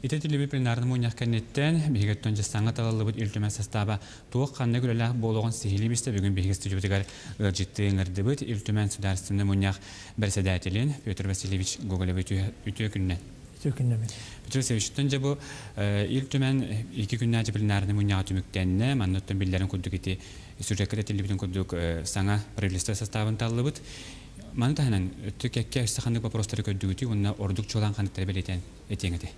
Ити этиллибит пленарнай мунньах кэнниттэн биһиги өттүн дьассааҥҥа талыллыбыт Ил Түмэн састааба туох ханнык үлэлээх буолуоҕун сиһилии билсэ бүгүн биһиги студиябытыгар ыалдьыттыы ыҥырдыбыт Ил Түмэн Судаарыстыбаннай мунньах бэрэссэдээтэлин Петр Васильевич Гоголевы үтүө күнүнэн. Үтүө күннэммит. Петр Васильевичтан дьэ бу Ил Түмэн икки күннээх пленарнай мунньаҕа түмүктэннэ. Манна оттон биллэрин курдук ити сюжекка этиллибитин курдук саҥа правительство састаабын таллыбыт. Маны таһынан, өттө кэккэ өссө ханнык боппуруостары көрдүгүтүй уонна ордук чуолаан ханныктары бэлиэтээн этиэҥ этэй?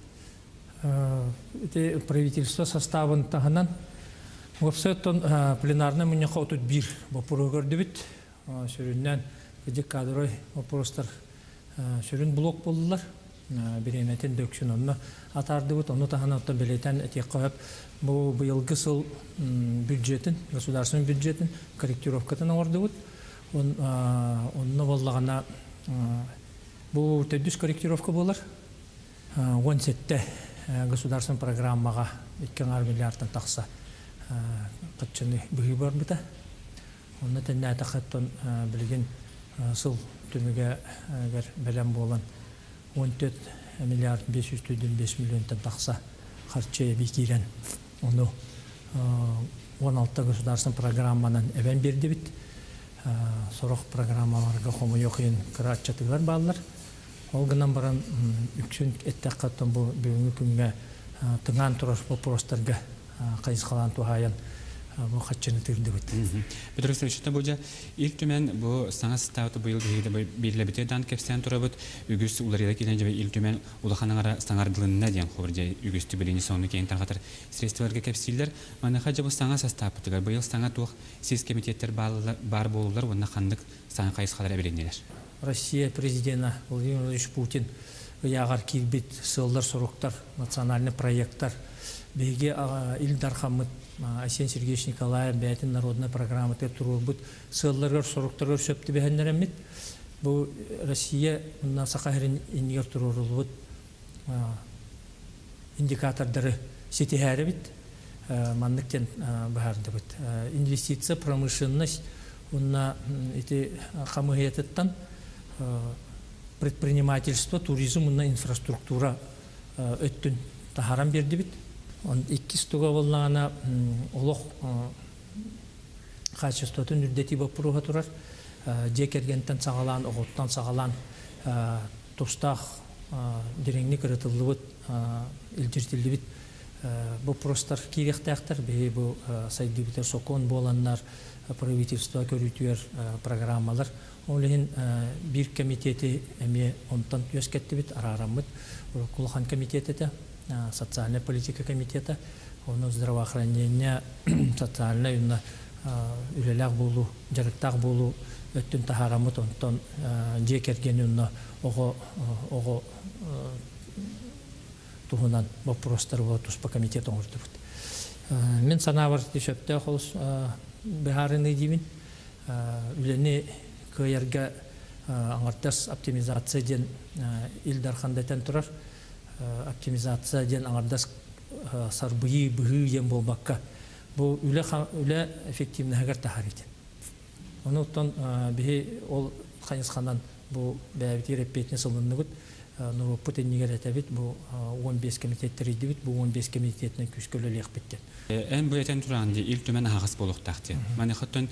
Ити правительство составын таһынан уопсай оттон пленарнай мунньахха 31 боппуруоһу көрдүбүт. Сүрүннээн кыдьык кадровай боппуруостар сүрүн блок буоллулар. Бириэмэтин да үксүн онно атаардыбыт. Ону таһынан оттон бэлиэтээн этиэххэ сөп, бу быйылгы сыл бюджетин, государственный бюджетин корректировкатын оҥордубут. Онно буоллаҕына бу төрдүс корректировка буолар. 17 государственный программаҕа 2,5 миллиардтан тахса харчыны быһыы барбыта. Онно тэннээтэххэ билигин сыл түмүгэр бэлэм буолан 14 миллиард 545 миллионтан тахса харчы эбии киирэн ону 16 государственный программанан эбэн биэрдибит. Сорох программаларга хомойуох иһин кыра аччатыылар бааллар. Ол гынан баран үксүн эттэххэ оттон бу бүгүҥҥү күҥҥэ тыҥаан турар боппуруостарга хайысхалаан туһаайан бу хаччыны тыырдыбыт. Петр Алексеевич, бу дьэ Ил Түмэн бу саҥа састаабыта быйыл биһиги биэрлэбитэ даан кэпсээн турабыт. Үгүс уларыйа киирэн дьэ Ил Түмэн улахан аҥара саҥардылынна диэн холобур дьэ үгүс түбэлини сонно киэҥ тарҕатар средстволарга кэпсииллэр. Маныаха дьэ бу саҥа састааппытыгар быйыл саҥа туох сис кэмитиэттэр баар буолулар уонна ханнык саҥа хайысхалар эбилиннилэр? Россия президена Владимир Владимирович Путин ыйааҕар киирбит сыаллар-соруктар, национальный проекттар биһиги Ил Дархаммыт Айсен Сергеевич Николаев бэйэтин народнай программатыгар туруорбут сыалларыгар-соруктарыгар сөп түбэһиннэрэммит бу Россия уонна Саха сирин иннигэр туруоруллубут индикатордары ситиһээрибит маннык диэн быһаардыбыт. Инвестиция, промышленность уонна ити хамыыһыйатыттан предпринимательство, туризм уонна инфраструктура өттүн таһааран биэрдибит. Иккис туга буоллаҕына олох качествотын үрдэтии боппуруоһа турар. Дьиэ кэргэнтэн саҕалаан, оҕоттон саҕалаан тустаах дириҥник ырытыллыбыт, илдьиртиллибит боппуруостар киириэхтээхтэр. Биһи бу сайдыыбытыгар сокуон буоланнар, правительство көрүүтүгэр программалар. Ол иһин биир комитети эмиэ онтон үөскэттибит, араараммыт. Улахан комитет этэ, социальная политика комитета, ону здравоохранение, социальнай уонна үлэлээх буолуу, дьарыктаах буолуу өттүн таһаараммыт, онтон дьиэ кэргэни уонна оҕо оҕо туһунан боппуруостары туспа комитет оҥордубут. Мин санаабар сөптөөх олус быһаарыныы диибин. Үлэни кыайарга аҥардас оптимизация диэн Ил Дархан да этэн турар. Оптимизация диэн аҥардас сарбыйыы, быһыы диэн буолбакка, бу үлэ үлэ эффективноһыгар таһаар этин. Ону оттон биһи ол хайысханан бу бэйэбитигэр эппиэтинэс ылынныбыт. Норуоппут иннигэр этэбит, бу 15 комитет тэрийдибит, бу 15 комитетинэн күүскэ үлэлиэхпит диэн. Эн бу этэн туран дии, Ил Түмэн аһаҕас буолуохтаах диэн. Маныхаттан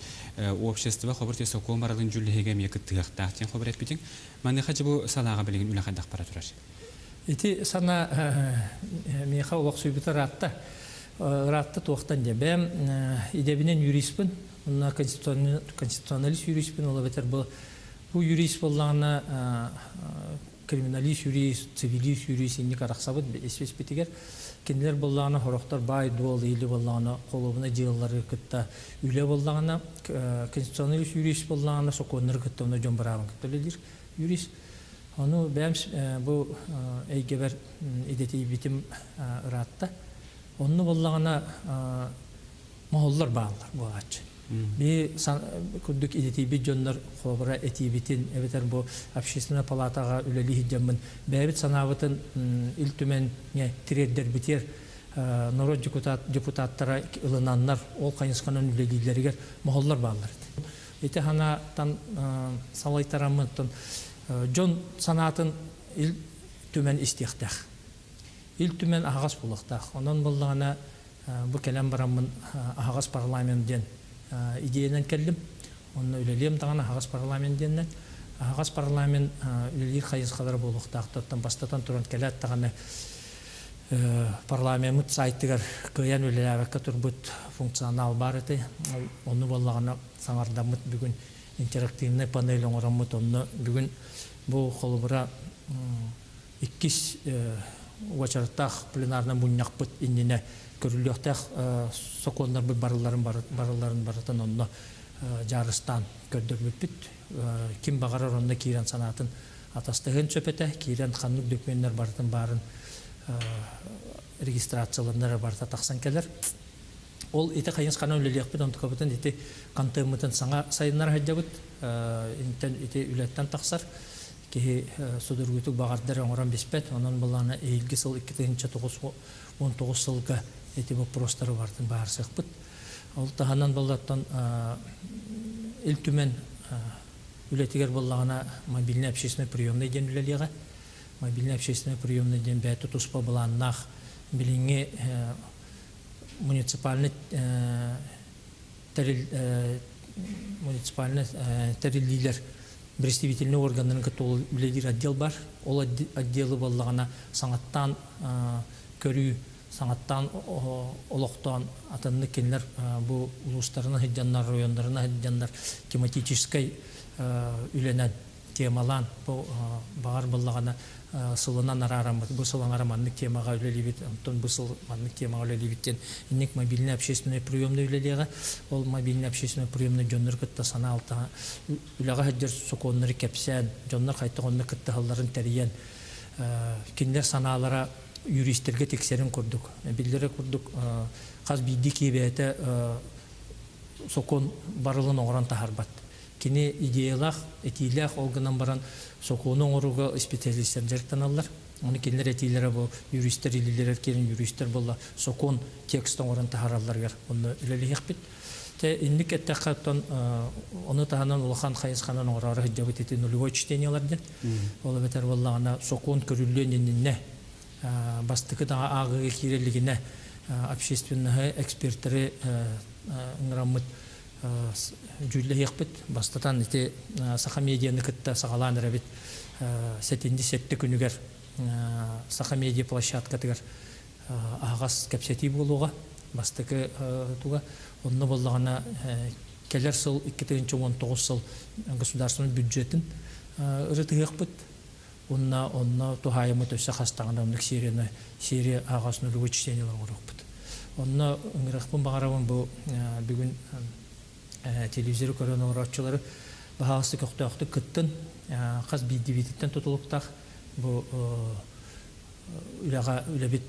общество хобур те сокуон барылын дьүүллэһиигэ эмиэ кыттыһыахтаах диэн хобур эппитиҥ. Маныаха дьэ бу салааҕа билигин үлэ хайдах бара турар? Ити сана миэхэ олохсуйбута ыраатта. Ыраатта туохтан диэн. Бэйэм идэбинэн юриспын, уонна конституционалист юриспын, ол эбэтэр бу бу юрист буоллаҕына криминалист юрист, цивилист юрист инник арахсабыт исписпитигэр. Кинилэр буоллаҕына сорохтор баай-дуол или буоллаҕына холуобунай дьыалалары кытта үлэ буоллаҕына, конституционалист юрист буоллаҕына сокуоннары кытта уонна дьон быраабын кытта үлэлиир юрист. Ону бэйэм бу эйгэбэр идэтийбитим ыраатта. Онно буоллаҕына моһоллор бааллар буолааччы. Би курдук идэтийбит дьоннор холобура этиибитин эбэтэр бу общественная палатаҕа үлэлии сылдьаммын бэйэбит санаабытын Ил Түмэҥҥэ тириэрдэрбитигэр норуот депутаттара ылынаннар ол хайысханан үлэлииллэригэр моһоллор бааллар этэ. Ити санааттан салайтараммын дьон санаатын Ил Түмэн истиэхтээх. Ил Түмэн аһаҕас буолуохтаах. Онон буоллаҕына бу кэлэн бараммын аһаҕас парламент диэн идеянан кэллим. Онно үлэлиэм даҕаны аһаҕас парламент диэннэн. Аһаҕас парламент үлэлиир хайысхалара буолуохтаахтартан бастатан туран кэлээт даҕаны парламеммыт сайтыгар кыайан үлэлээбэккэ турбут функционал баар этэ. Онну буоллаҕына саҥардаммыт бүгүн интерактивнай панель оҥороммут онно бүгүн бу холобура иккис уочараттаах пленарнай мунньахпыт иннинэ көрүллүөхтээх сокуоннарбыт барылларын барылларын барытын онно дьаарыстаан көрдөрбүппүт. Ким баҕарар онно киирэн санаатын атастаһыан сөп этэ, киирэн ханнык докуменнар барытын баарын регистрацияланар барыта тахсан кэлэр. Ол ити хайысханан үлэлиэхпит, онтукабытын ити контеммытын саҥа сайыннара сылдьабыт. Интэн ити үлэттэн тахсар. Киһи судургутук баҕардар оҥорон биспэт. Онон былаана эһиилги сыл 2019 сылга ити боппуруостары барытын быһаарсыахпыт. Ол таһынан баллаттан Ил Түмэн үлэтигэр буоллаҕына мобильный общественный приемный диэн үлэлиэҕэ. Мобильный общественный приемный диэн бэйэтэ туспа былааннаах билиҥҥи муниципальный тэрил муниципальный тэриллиилэр представительный органнарын кытта үлэлиир отдел бар. Ол отделы буоллаҕына саҥаттаан көрүү, саҥаттаан олохтоон атыннык кинилэр бу улуустарына сылдьаннар, районнарына сылдьаннар тематическай үлэнэн темалаан бу баҕар буоллаҕына сылынан араараммыт бу сыл аҥара маннык темаҕа үлэлиибит, онтон бу сыл маннык темаҕа үлэлиибит диэн инник мобильный общественный приемный үлэлиэҕэ. Ол мобильный общественный приемный дьоннор кытта санаа алтаһа үлэҕэ сылдьар сокуоннары кэпсээн, дьоннор хайтах онно кыттыһалларын тэрийэн, кинилэр санаалара юристэргэ тиксэрин курдук. Биллэрэ курдук хас биирдии киһи бэйэтэ сокуон барылын оҥорон таһаарбат. Кини идеялаах, этиилээх, ол гынан баран сокуону оҥорууга специалистар дьарыктаналлар. Ону кинилэр этиилэрэ бу юристар илиилэрэр киирэн юристар буолла сокуон текст оҥорон таһааралларыгар онно үлэлэһиэхпит. Те инник эттэххэ оттон ону таһынан улахан хайысханан оҥороору сылдьабыт ити нулевой чтениелар диэн. Ол эбэтэр буоллаҕына сокуон көрүллүөн иннинэ бастакы даҕа ааҕыыга киирэлигинэ общественноһы экспертэри ыҥыраммыт дьүүллэһиэхпит. Бастатан ити Саха медианы кытта саҕалаан эрэбит сэтинньи сэттэ күнүгэр Саха медиа площадкатыгар аһаҕас кэпсэтии буолуоҕа. Бастакы туга онно буоллаҕына кэлэр сыл 2019 сыл государственный бюджетын ырытыһыахпыт. Уонна онно туһаайыммыт өссө хастаҕына оннук серияны серия аһаҕас нулевой чтениелар оҥоруохпут. Онно ыҥырыахпын баҕарабын бу бүгүн телевизоры көрөн олорооччулары баһаалыста көхтөөхтүк кыттын хас биирдиибититтэн тутулуктаах бу үлэҕэ үлэбит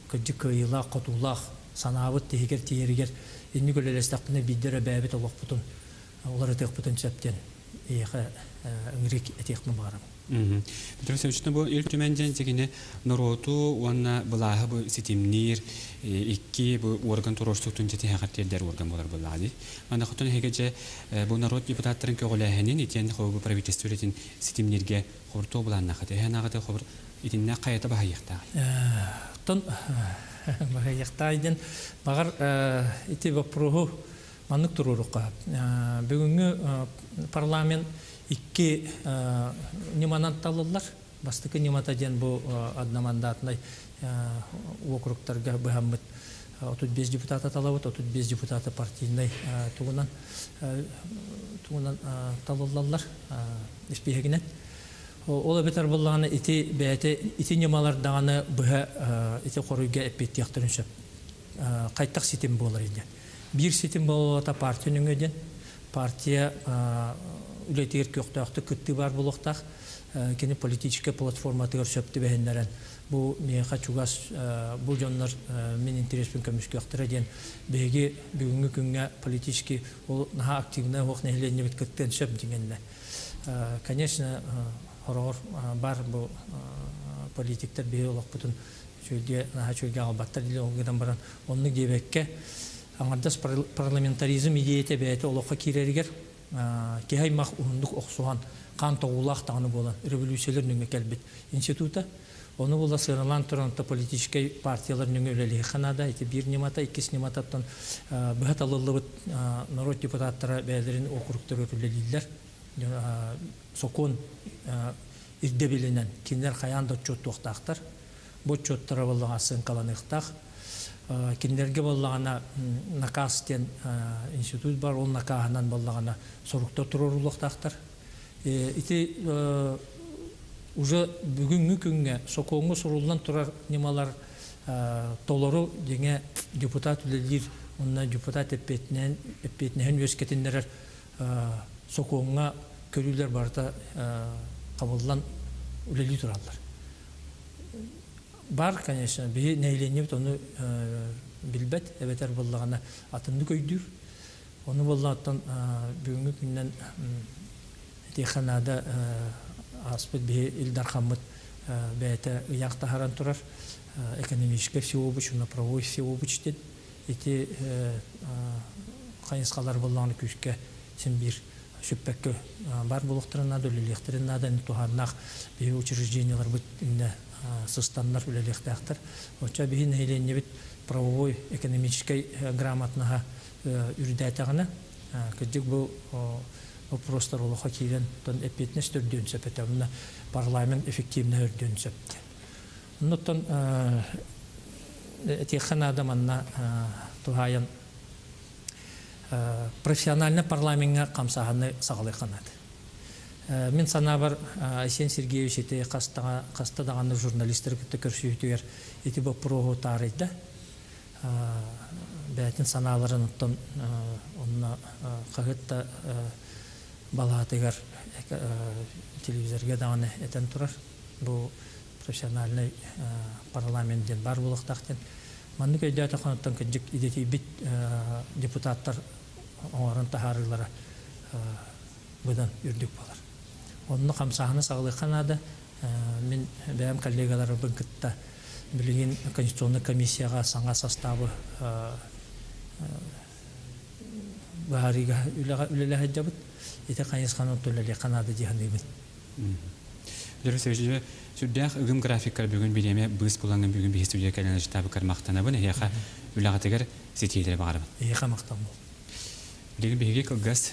кырдьык кыайыылаах, хотуулаах санаабыт тиһигэр тиийэригэр инник үлэлэстэхпинэ биирдэ эрэ бэйэбит олохпутун уларытыахпытын сөп диэн эйиэхэ ыҥырыы этиэхпин баҕарабын. Петр Васильевич, бу Ил Түмэн диэн дьигини норуоту уонна былааһы бу ситимниир икки бу орган туруорсуутун дьэ тиэрдэр орган буолар буоллаҕа дии. Манна хотон эһиги дьэ бу норуот депутаттарын көҕүлээһинин итиэн бу правительство үлэтин ситимнииргэ хобуртуо былааннаахыт. Эһэн аҕыты хобур итиннэ хайата баһыйыахтаах. Тон баһыйыахтаах диэн баҕар ити вопроһу маннык туруорукка. Бүгүҥҥү парламент икки ньыманан талыллар. Бастакы ньымата диэн бу одномандатнай уокуруктарга быһаммыт 35 депутата талабыт, 35 депутата партийнай тугунан тугунан талыллаллар испииһэгинэн. Ол эбэтэр буоллаҕына ити бэйэтэ ити ньымалар даҕаны быһа ити хоруйга эппиэттиэхтэрин сөп. Хайтах ситим буолар диэн. Биир ситим буолуота партия нөҥүө диэн. Партия үлэтигэр көхтөөхтүк кыттыы баар буолуохтаах. Кини политическай платформатыгар сөп түбэһиннэрэн бу миэхэ чугас бу дьоннор мин интэриэспин көмүскүөхтэрэ диэн биһиги бүгүҥҥү күҥҥэ политический ол наһаа активнай уох нэһилиэнньэбит кыттыан сөп дьиҥэннэ. Конечно, хороҕор бар бу политиктар биһи олохпутун үчүгэйгэ наһаа үчүгэйгэ аҕалбаттар диэн ол гынан баран оннук диэбэккэ аҥардас парламентаризм идеята бэйэтэ олоххо киирэригэр киһи аймах уһуннук охсуһан хаан тоҕуулаах даҕаны буолан революциялар нөҥүө кэлбит института. Ону була сыаналаан туран политическай партиялар нөҥүө үлэлиэххэ наада. Ити биир ньымата, иккис ньымататтан быһа талыллыбыт норуот депутаттара бэйэлэрин округтарыгар үлэлииллэр. Сокуон ирдэбилинэн кинилэр хайаан да отчуоттуохтаахтар. Бу отчуоттара буоллаҕа сыаҥкаланыахтаах. Кинилэргэ буоллаҕына наказ диэн институт бар, ол накааһынан буоллаҕына соруктар туруоруллуохтаахтар. Ити уже бүгүҥҥү күҥҥэ сокуоҥҥа суруллан турар ньымалар толору дьиҥэ депутат үлэлиир уонна депутат эппиэтинэһин эппиэтинэһин үөскэтиннэрэр сокуоҥҥа көрүүлэр барыта хабыллан үлэлии тураллар. Бар, конечно, биһи нэһилиэнньэбит ону билбэт, эбэтэр буоллаҕына атыннык өйдүүр. Ону буоллаҕыттан бүгүҥҥү күннэн этиэххэ наада ааспыт биһи Ил Дархаммыт бэйэтэ ыйаах таһааран турар экономическай всеобуч уонна правовой всеобуч диэн ити хайысхалар буоллаҕына күүскэ син биир сүппэккэ баар буолуохтарын наада, үлэлиэхтэрин наада, туһааннаах биһи учреждениеларбыт иннэ сыстаннар үлэлиэхтээхтэр. Оччо биһи нэһилиэнньэбит правовой экономическай грамотнаһа үрдээтэҕинэ, кырдьык бу вопростар олохо киирэн тон эппиэтинэс төрдүөн сөп этэ, онно парламент эффективно өрдүөн сөп диэн. Оннуттан этиэххэ наада манна туһаайан профессиональный парламеҥҥа хамсааһыны саҕалыахха наада. Мин санаабар Айсен Сергеевич ити хаста даҕаны журналистары кытта көрсүһүүтүгэр ити боппуруоһу таарыйда. Бэйэтин санааларын оттон онно хаһыат да балаатыгар телевизорга даҕаны этэн турар. Бу профессиональный парламент диэн баар буолуохтаах диэн. Маннык өйдөөтөххө оттон кырдьык идэтийбит депутаттар оҥорон таһаарыылара быдан үрдүк буолар. Онно хамсааһыны саҕалыахха наада. Мин бэйэм коллегаларбын кытта билигин Конституционнай комиссияҕа саҥа састаабы быһаарыыга үлэҕэ үлэлэһэ сылдьабыт. Ити хайысханан үлэлиэххэ наада дии саныыбын. Петр Васильевич, сүрдээх ыгым графиккар бүгүн бириэмэ быыс булаҥҥын бүгүн биһи студия кэлэн ыжытаабыккар махтанабын. Эһиэхэ үлэҕитигэр ситиһиилэри баҕарабын. Эһиэхэ махтал буол. Билигин биһиги кылгас.